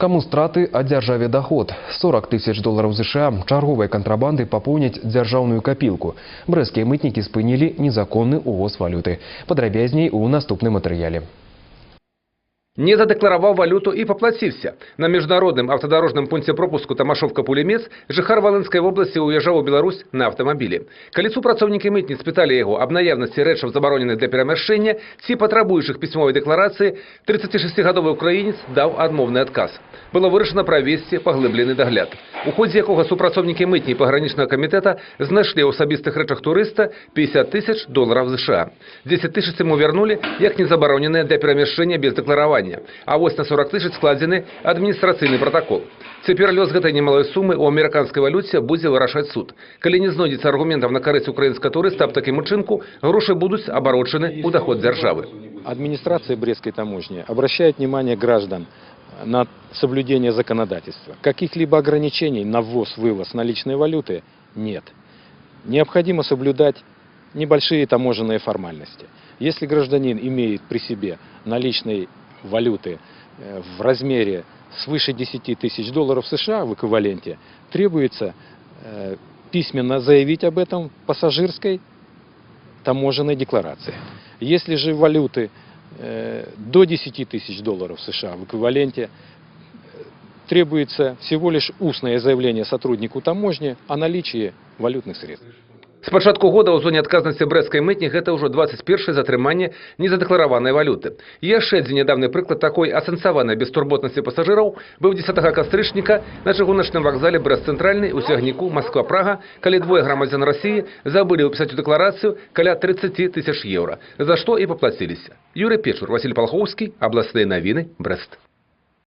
Каму страты, а дзяржаве доход. 40 тысяч долараў ЗША чарговай кантрабанды папоўняць дзяржаўную капілку. Брэсцкія мытнікі спынілі незаконны увоз валюты. Падрабязней у наступным матэрыяле. Не задэклараваў валюту і паплаціўся. На міжнародным аўтадарожным пункце пропуску Тамашовка-Пулемец жыхар Валынскай вобласці ўязджаў у Беларусь на аўтамабілі. Калі супрацоўнікі мытніц спыталі яго аб наяўнасці рэчаў, забароненых для перамяшчэння, ці патрабуючых пісьмовай дэкларацыі, 36-гадовы украінец даў адмоўны адказ. Было вырашана правесці паглыблены дагляд, у ходзе якога супрацоўнікі мытні пагранічнага камітэта знайшлі ў асабістых рэчах турыста 50 тысяч долараў ЗША. 10 тысяч яму вярнулі як незабароненыя для перамяшчэння без дэкларавання. А вось на 40 тысяч складзены адміністрацыйны пратакол. Цяпер лёс гэтай немалой сумы ў амерыканскай валюце будзе вырашаць суд. Калі не знойдзецца аргументаў на карысць украінскага турыста аб такім учынку, грошы будуць абарочаны ў доход дзяржавы. Администрация Брестской таможни обращает внимание граждан на соблюдение законодательства. Каких-либо ограничений на ввоз-вывоз наличной валюты нет. Необходимо соблюдать небольшие таможенные формальности. Если гражданин имеет при себе наличной валюты в размере свыше 10 тысяч долларов США в эквиваленте, требуется письменно заявить об этом в пассажирской таможенной декларации. Если же валюты до 10 тысяч долларов США в эквиваленте, требуется всего лишь устное заявление сотруднику таможни о наличии валютных средств. З пачатку года ў зоне адказнасці брэсцкай мытні гэта ўжо 21 затрыманне незадэклараванай валюты. І яшчэ адзін нядаўны прыклад такой асэнсаванай бестурботнасці пасажыраў быў 10 кастрычніка на чыгуначным вакзале Брэст-Цэнтральны ў цягніку Масква-Прага, калі двое грамадзян Расіі забылі ўпісаць у дэкларацыю каля 30 тысяч еўра, за што і паплаціліся. Юрый Печур, Васіль Палхоўскі, абласныя навіны, Брэст.